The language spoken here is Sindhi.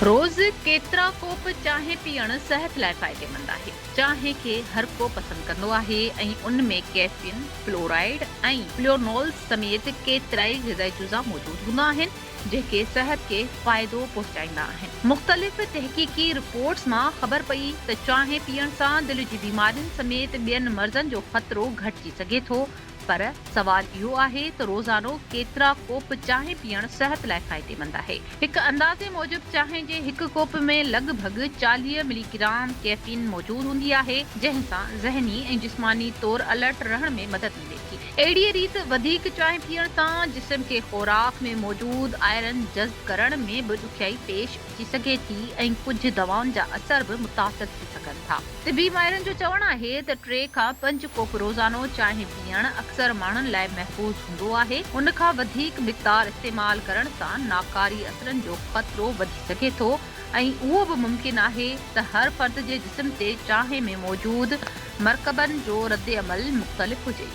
روز ڪيترا ڪوپ چانهه پيئڻ صحت لاء فائديمند آهي. چانهه کي هر ڪو پسند ڪندو آهي ۽ ان ۾ ڪيفين، فلورائيڊ ۽ فليونولز سميت ڪيترائي غذائي جزا موجود هوندا آهن، جيڪي صحت کي فائدو پهچائيندا آهن. مختلف تحقيقي رپورٽس مان خبر پئي ته چانهه پيئڻ سان دل جي بيمارين سميت ٻين مرضن جو خطرو گهٽجي سگهي ٿو پر سوال اهو آهي ته روزانو ڪيترا ڪوپ چانهه پيئڻ صحت لاء فائديمند آهي؟ هڪ اندازي موجب چانهه جي هڪ ڪوپ ۾ لڳ ڀڳ 40 ملي گرام ڪيفين موجود هوندي آهي، جنهن سان ذهني ۽ جسماني طور الرٽ رهڻ ۾ مدد ملي ٿي. اهڙيء ريت وڌيڪ چانهه پيئڻ سان جسم کي خوراڪ ۾ موجود آئرن جذب ڪرڻ ۾ به ڏکيائي پيش اچي سگهي ٿي ۽ ڪجهه دوائن جا اثر به متاثر ٿي سگهن ٿا. طبي ماهرن جو چوڻ آهي ته ٽي کان پنج ڪوپ روزانو چانهه پيئڻ اڪثر ماڻهن لاء محفوظ هوندو آهي، ان کان وڌيڪ مقدار استعمال ڪرڻ سان ناڪاري اثرن جو خطرو وڌي سگهي ٿو ۽ اهو به ممڪن آهي ته هر فرد جي جسم تي چانهه ۾ موجود مرڪبن جو ردعمل مختلف هجي.